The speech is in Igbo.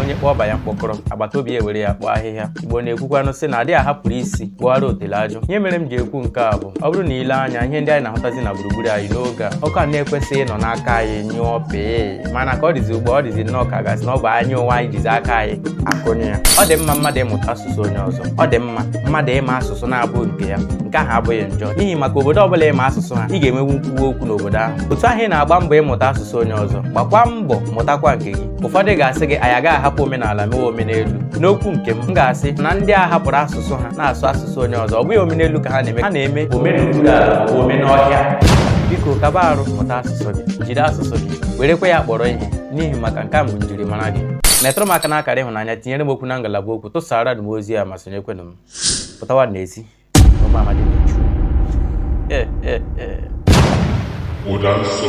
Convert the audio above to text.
Onye kpọọ ọba ya mkpọkọrọ, agbata obi ya ewere ya kpọọ ahịhịa. Igbo na-ekwukwanụ sị na adịghị ahapụrụ isi kpụghara otele ajụ. Ihe mere m ji ekwu nke a bụ, ọ bụrụ na ile anya ihe ndị anyị na-ahụtazi na gburugburu anyị n'oge a, ọkụ a na-ekwesịghị ịnọ n'aka anyị nyụọ pee, mana ka ọ dịzi ugbu a, ọ dịzi nnọọ ka gasị na ọ bụ anyị onwe anyị jizi aka anyị akụnye ya. Ọ dị mma mmadụ ịmụta asụsụ onye ọzọ, ọ dị mma mmadụ ịma asụsụ na-abụghị nke ya. Nke ahụ abụghị njọ, n'ihi maka obodo ọbụla ịma asụsụ ha, ị ga-enwewu nkwuwa okwu n'obodo ahụ. Otu ahụ ị na-agba mbọ ịmụta asụsụ onye ọzọ, gbakwa mbọ mụtakwa nke gị. Ụfọdụ ga-asị gị, anyị agaghị ahapụ omenala mewe omenelu. N'okwu nke m, m ga-asị na ndị a hapụrụ asụsụ ha na-asụ asụsụ onye ọzọ, ọ bụghị omenelu ka ha na-eme, ha na-eme omenokpuru ala maọbụ omenọhịa. Biko, kaba arụ mụta asụsụ gị, jiri asụsụ gị werekwa ya kpọrọ ihe, n'ihi maka nke a bụ njirimara gị. Metụrụ m aka n'akara ịhụnanya, tinyere m okwu na ngalaba okwu, tụsara m ozi ya ma sonyekwenụ m. Pụtawa n'ezi ụmụ amadi na-echu. Ụda nsọ.